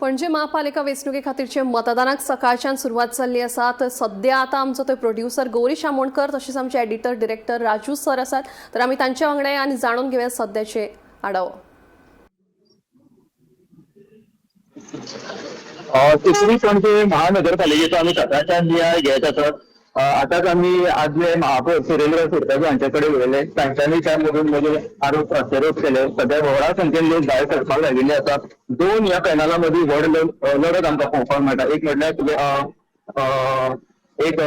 पणजे महापालिका वेंचणुके खातीरचे मतदानाक सकाळच्यान सुरवात जाल्ली आसा. तर सद्या आतां आमचो थंय प्रोड्युसर गौरीश आमोणकर तशेंच आमचे एडिटर डिरेक्टर राजू सर आसात. तर आमी तांच्या वांगडा या आनी जाणून घेवया सद्याचे आढावो. तिसरी पणजे महानगरपालिकेचो आमी सकाळच्यान नियाळ घेत आसात. आतांच आमी आदले महापौर सुरेंद्र सुरकाजी हांचे कडेन उलयले. तांच्यांनी त्या मदून मदीं आरोप प्रत्यारोप केले. सद्या व्हडा संख्येन लोक भायर सरपाक लागिल्ले आसा. दोन ह्या पॅनला मदीं व्हड लढत आमकां पळोवपाक मेळटा. एक म्हटल्यार तुगे एक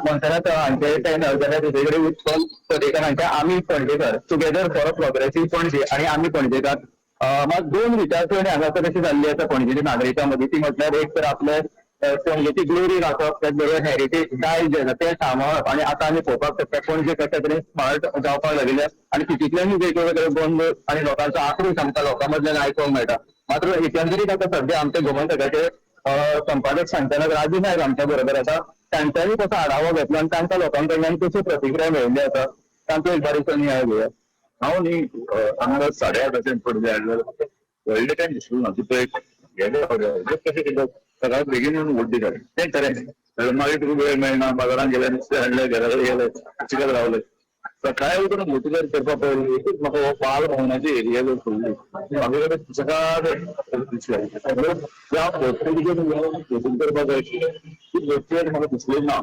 मोन्सेरात हांचे पॅनल, जाल्यार दुसरे कडेन उत्पल पर्रीकर हांचे आमी Panjekar, together for progressive Panaji आनी आमी पणजेकार. मात दोन विचारसरणी हांगासर कशी जाल्ली आसा पणजेच्या नागरिकां मदीं, ती म्हटल्यार एक तर आपले पणजेची ग्लोरी राखप, त्याच बरोबर हेरिटेज दायज जें आसा तें सांबाळप. आनी आतां आमी पळोवपाक शकता पणजे कशा तरेन स्मार्ट जावपाक लागिल्ले आनी तितूंतल्यानूय वेगवेगळे बंद आनी लोकांचो आक्रोश आमकां लोकां मदल्यान आयकूंक मेळटा. मात्र एकंदरीत आतां सद्या आमचे गोमंतकाचे संपादक संचालक राजू नायक आमच्या बरोबर आसा. तांच्यांनी कसो आढावो घेतलो आनी तांकां लोकां कडल्यान कश्यो प्रतिक्रिया मेळिल्ल्यो आसा तांचो एक बारीकसो नियाळ घेवया. हांव न्ही हांगा 8:30 पणजे आयलो, व्हडलें कांय दिसलें ना. तुका एक गेले कशें कितें सगळ्यात बेगीन येवन वोट दिले तें खरें. कारण मागीर तुका वेळ मेळना, बाजारान गेले, नुस्तें हाडलें, घरा कडेन गेले, चिकत रावले. सकाळी उठून मोटिवेट करपा पळयली एकूच म्हाका हो बाल भवनाची एरिया जर सोडली म्हाका कडेन सकाळ दिसलें ज्या वोटींग करपाक जाय आशिल्लें ती मोटिवेट म्हाका दिसली ना.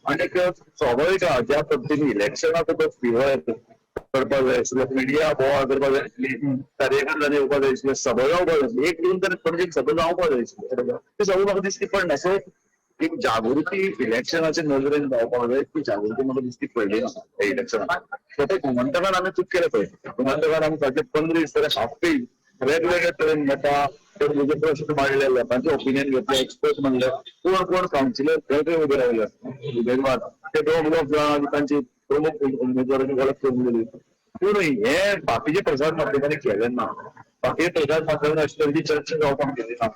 आनी स्वाभावीक आहा, ज्या पद्दतीन इलेक्शनाचो तो फिवर करपाक जाय आशिल्लो, मिडिया बोवाळ करपाक जाय आशिल्ली, कार्यकर्त्यांनी येवपाक जाय आशिल्लें, सभा जावपाक जाय आशिल्ली, एक दोन तर पणजेक सभा जावपाक जाय आशिल्ली, ती सगळी म्हाका दिसती पडना. सो एक जागृती इलेक्शनाचे नजरेन जावपाक जाय, ती जागृती म्हाका दिसती पडली ना ह्या इलेक्शनाक. सो ते गोमंतकान आमी चूक केलें पळय. गोमंतकान आमी फाटले 15 दीस तरी हाफे वेगवेगळे तरेन घेता, पणजेचे प्रश्न मांडले, लोकांचे ओपिनियन घेतले, एक्सपर्ट म्हणले, कोण कोण कावन्सिलर खंय खंय उबे रावले, उमेदवार ते दोग दोग जाणां तांची प्रमुख उमेदवारांची वळख करून दिली. पूण हे बाकीचे प्रसार माध्यमांनी केले ना, बाकीचे प्रसार माध्यमांनी अशे तरेची चर्चा जावपाक दिली ना.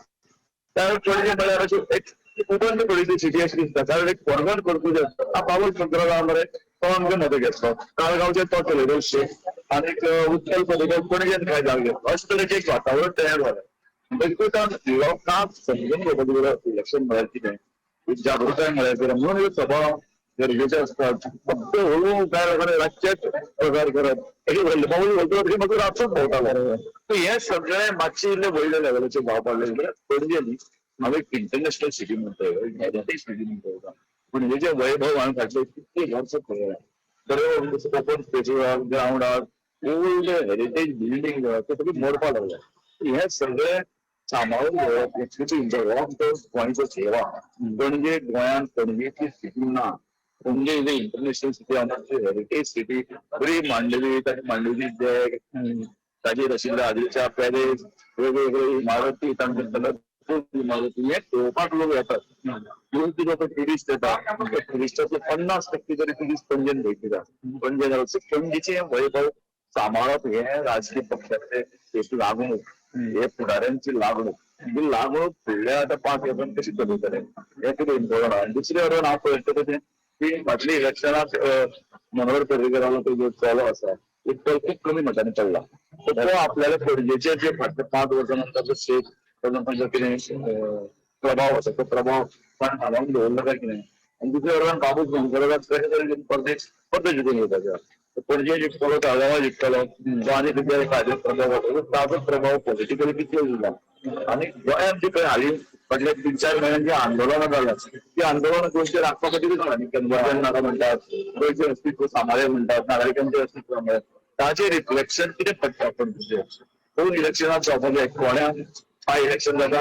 त्या पणजे म्हळ्यार अशें एक उबंत पडिल्ली सिटी अशी दिसता. कारण एक फॉरवर्ड करपूच आसा. बाबूल शंकरराव मरे तो आमकां मदत घेतलो, ताळगांवचे तो चलयलो शेख आनीक उत्कल पर्रीकर पणजेन काय जाग घेतलो, अशें तरेचें एक वातावरण तयार जालें. म्हणटकूच लोकांक समजून घेवपाची गरज, इलेक्शन म्हळ्यार कितें, जागृताय म्हळ्यार कितें, म्हणून ह्यो सभा गरजेच्यो आसतात. फक्त हळू काय लोकांनी रातचेच प्रकार करप, अशें व्हडले बाबूल वयतलो तरी म्हाका रातचोच भोंवतालो. सो हें सगळें मातशें इल्लें वयल्या लेवलाचेर जावपाक लागलें. पणजे न्ही हांव एक इंटरनॅशनल सिटी म्हणटा, हेरिटेज सिटी म्हणटा. पणजेचें वैभव हांवें फाटले कितलीं वर्सां पळयलां. बरें ओपन स्पेसीस आहा, ग्रावंड आहा, ओल्ड हेरिटेज बिल्डींग आहा, ते सगळें मोडपाक लागले. हें सगळें सांबाळून दवरप हो आमचो गोंयचो सेवा. पणजे गोंयांत पणजेची सिटी ना, Panaji is a international city, आमची हेरिटेज सिटी. बरी मांडवी, ताची मांडवीची जॅक, ताचेर आशिल्ल्या आदिलशा पॅलेस, वेगवेगळे इमारती, तांचे कलरफूल इमारती, हे पळोवपाक लोक येतात. इवन तुका तो ट्युरिस्ट येता, त्या ट्युरिस्टाचो 50% तरी ट्युरिस्ट पणजेन भेट दिता. पणजे पणजेचें वैभव सांबाळप हें राजकीय पक्षाचे एक लागणूक, हे फुडाऱ्यांची लागणूक. ही लागणूक फुडल्या आतां 5 वर्सांत कशी चलयतले हें खूब इम्पॉर्टंट आहा. आनी दुसरें वटेन हांव पळयता तशें की फाटल्या इलेक्शनाक मनोहर पर्रीकरालो तो जो चलो आसा तो खूब कमी मतांनी पडला. तो आपल्याला पणजेचे जे फाटले 5 वर्सां नंतरचो शेक ताजो कितें प्रभाव आसा तो प्रभाव पण हालोवन दवरलो काय कितें. आनी दुसरे वटेन बाबूश मोन्सेराताक कशे तरेन परते परते जिखून येवपाचें. पणजे जिखतलो, ताळगांवां जिखतलो, तो आनी खंयच्या कायद्याचो प्रभाव वतलो, ताजो प्रभाव पॉलिटिकली कितलो उरला. आनी गोंयांत जी पळय हालीं फाटल्या 3-4 म्हयन्यांत जी आंदोलनां जाल्यात ती आंदोलनां गोंयचेर राखपा खातीरूच जालां. कन्वर्जन नाका म्हणटात, गोंयचें अस्तित्व सांबाळ्ळें म्हणटात, नागरिकांचें अस्तित्व सांबाळ्ळें, ताचें रिफ्लेक्शन कितें पडटा पणजेचेर. दोन इलेक्शनां जावपाक जाय, कोण्या बाय इलेक्शन जाता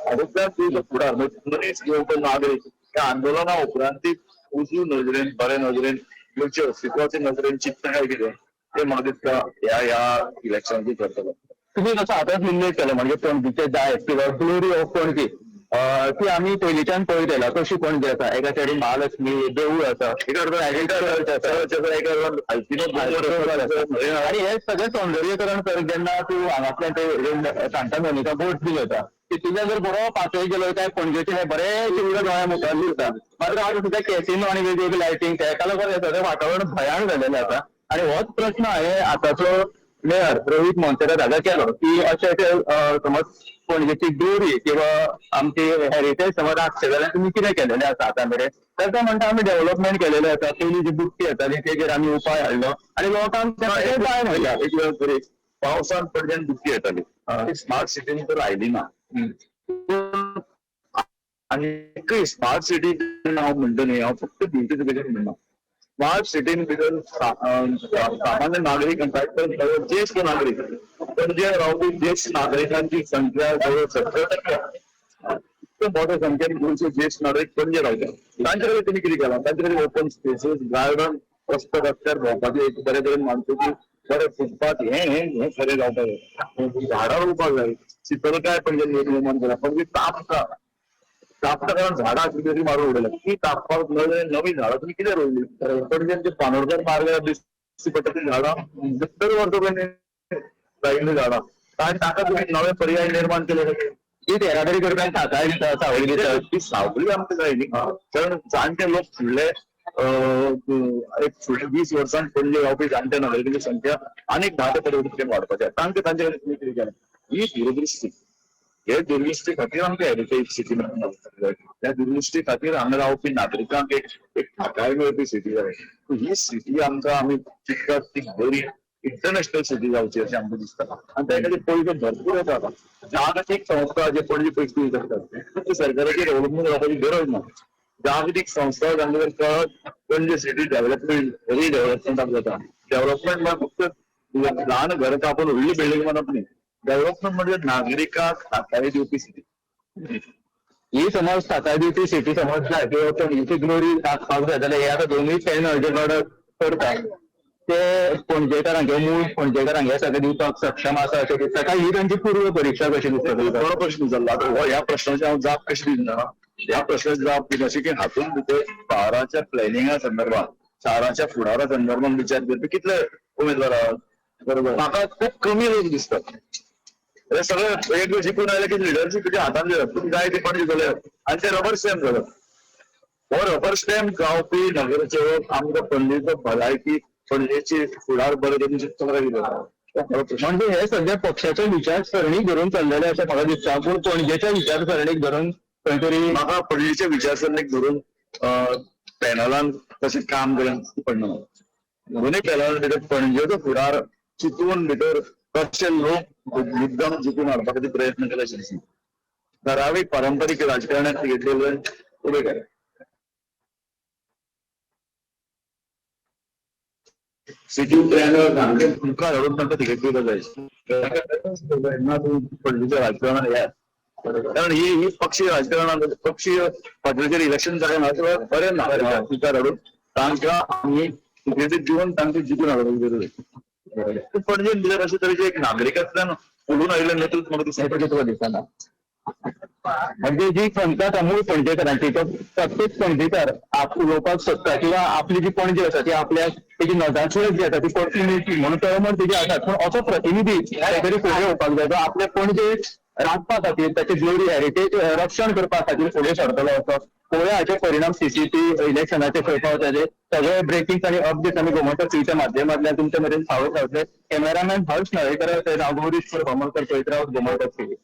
हातूंतल्यान फुडार मनीस घेवपा नागरीक ह्या आंदोलना उपरांत ती उजू नजरेन बरे नजरेन गोंयच्या अस्तित्वाचे नजरेन चिंतता काय कितें तें म्हाका दिसता ह्या ह्या इलेक्शनाचेर करतलो. तुम्ही जसं आतांच उल्लेख केलो म्हणजे पणजीचे दायज किंवा ग्लोरी ऑफ पणजी ती आमी पयलींच्यान पळयत येयला. कशी पणजी आसा, एका सायडीन महालक्ष्मी देवूळ आसा, एका एका आनी हे सगळें सौंदर्यकरण कर जेन्ना तूं हांगांतल्यान ते सांता मोनिका बोट बीन वता तितूंतल्यान जर बरो पासय गेलो काय पणजेचें हें बरें चित्र दोळ्या मुखार दिसता. मात्र आज सुद्दां कॅसिनो आनी वेगवेगळे लायटींग तेका लागून हें सगळें वातावरण भयाण जालेलें आसा. आनी होच प्रश्न हांवें आतांचो मेयर रोहित मोन्सेरात हांगा केलो की अशें अशें समज पणजेची ग्लोरी किंवा आमची हेरिटेज समज राखचे जाल्यार तुमी कितें केलेलें आसा आतां मेरेन, तर ते म्हणटा आमी डेव्हलपमेंट केलेलें आसा. पयलीं जी बुट्टी येताली तेजेर आमी उपाय हाडलो आनी लोकांक ते उपाय मेळटा. एक वेळ तरी पावसान पणजेन दुखी येताली, स्मार्ट सिटीन तर आयली ना. आनी स्मार्ट सिटी हांव म्हणटा न्ही, हांव फक्त ब्युटिफिकेशन म्हणना. स्मार्ट सिटीन भितर सामान्य नागरीक म्हणटा, ज्येश्ठ नागरीक, पणजे रावपी ज्येश्ठ नागरिकांची संख्या जवळ 70%, इतके मोठ्या संख्येन गोंयचे ज्येश्ठ नागरीक पणजे रावतात. तांचे खातीर तुमी कितें केलां? तांचे खातीर ओपन स्पेसीस, गार्डन, रस्तो रस्त्यार भोंवपाचे एक बरे तरेन मानतकीर बरे फुटपाथ, हे हे हे खरें जावपाक जाय. झाडां रोवपाक जाय. शितलकाय पणजे निर्माण केला. पणजे तापता तापता कारण झाडां आशिल्ली तरी मारून उडयल्या. ती तापपाक नवी नवी झाडां तुमी कितें रोयली? पणजे आमचे पानोडकर मार्गार दिसती पडटा ती झाडां 70 वर्सां पयलीं लायिल्लीं झाडां, आनी ताका तुमी नवे पर्याय निर्माण केले खातीर ही येरादारी करप्यांक थाकाय दिता, सावळी दिता. ती सावळी आमकां जाय न्ही, कारण जाणटे लोक फुडले एक फुडले 20 वर्सां पणजे रावपी जाणटे नागरिकांची संख्या आनीक 10 ते 15 टक्के वाडपाची आसा. तांकां तांचे खातीर तुमी कितें केलें? ही दुरदृश्टी, हे दुर्दृष्टी खातीर आमकां हेरिटेज सिटी जाय. त्या दुर्दृष्टी खातीर हांगा रावपी नागरिकांक एक एक थाकाय मेळपी सिटी जाय. ही सिटी आमकां आमी चिंततात ती बरी इंटरनॅशनल सिटी जावची अशें आमकां दिसता. आनी त्या खातीर पयशे भरपूर येता. आतां जागतीक संस्था जे पणजे पयशे दिवंक शकतात, ते सरकाराचेर अवलंबून रावपाची गरज ना. जागतीक संस्था जांकां जर कळत पणजे सिटी डेव्हलपमेंट, रिडेव्हलपमेंट जाता. डेव्हलपमेंट म्हळ्यार फक्त ल्हान घर कापून व्हडली बिल्डींग बांदप न्ही. डेव्हलपमेंट म्हणजे नागरिकांक थाकाय दिवपी सिटी. ही समज थाकाय दिवपी सिटी समज जाय किंवा पणजेची ग्लोरी दाखोवपाक जाय जाल्यार हे आतां दोनूय पॅनल जे लढत करता ते पणजेकारांक किंवा मूळ पणजेकारांक हे सगळें दिवपाक सक्षम आसा अशें दिसता काय ही तांची पूर्व परीक्षा कशी दिसता तुका? बरो प्रश्न विचारला. आतां हो ह्या प्रश्नाची हांव जाप कशी दिना? ह्या प्रश्नाची जाप दिना अशी की हातूंत भितर शाराच्या प्लॅनिंगा संदर्भात, शाराच्या फुडारा संदर्भात विचार करपी कितले उमेदवार आहात? बरोबर. म्हाका खूब कमी लोक दिसतात. हे सगळे एक शिकून आयले की लिडरशीप तुज्या हातान दितात, तुमी जाय ते पणजे चलयात आनी ते रबर स्टॅम्प जातात. हो रबर स्टॅम्प जावपी नगरसेवक आमकां पणजेचो भलायकी, पणजेची फुडार बरें तरेन चिंतता काय कितें? हो खरो प्रश्न. म्हणजे हे सध्या पक्षाच्या विचारसरणीक धरून चल्लेले अशें म्हाका दिसता, पूण पणजेच्या विचारसरणीक धरून खंय तरी म्हाका पणजेच्या विचारसरणीक धरून पॅनलान तशें काम करून पडना. दोनूय पॅनलान भितर पणजेचो फुडार चिंतून भितर कशे लोक मुद्दाम जिखून हाडपा खातीर प्रयत्न केले अशें दिसना. ठरावीक पारंपरीक राजकारणात घेतलेले उबे केले. सिटी प्लॅनर सामके मुखार हाडून तांकां तिकेट दिवपाक जाय. ना तुमी पणजेच्या राजकारणात येयात, कारण ही ही पक्षीय राजकारणात पक्षीय पातळीचेर इलेक्शन जालें ना जाल्यार बरें ना. मुखार हाडून तांकां आमी तिकेटी दिवन तांकां जिखून हाडपाची गरज आसा. पणजेन भितर अशे तरेचे एक नागरिकांतल्यान फुलून आयिल्लें नेतृत्व म्हाका दिसना. नेतृत्व दिसना. म्हणजे जी खंत आसा मूळ पणजेकारांची, तो प्रत्येक पणजेकार आप उलोवपाक सोदता किंवा आपली जी पणजी आसा ती आपल्याक तेजी नजासूरत जी आसा ती परतून मेळची म्हणून तळमळ तेजी आसा. पूण असो प्रतिनिधी खंय तरी फुडें येवपाक जाय जो आपले पणजे राखपा खातीर, ताचे ग्लोरी हेरिटेज रक्षण करपा खातीर फुडें सरतलो. असो पळोवया हाचे परिणाम सीसीटी इलेक्शनाचे खंय पावता ते. सगळे ब्रेकिंग आनी अपडेट्स आमी गोमंतक टीव्हीच्या माध्यमांतल्यान तुमच्या मेरेन पावयत रावतले. कॅमेरामॅन हर्ष नळेकर, हांव गौरीश होमळकर, पळयत रावत गोमंतक टीव्ही.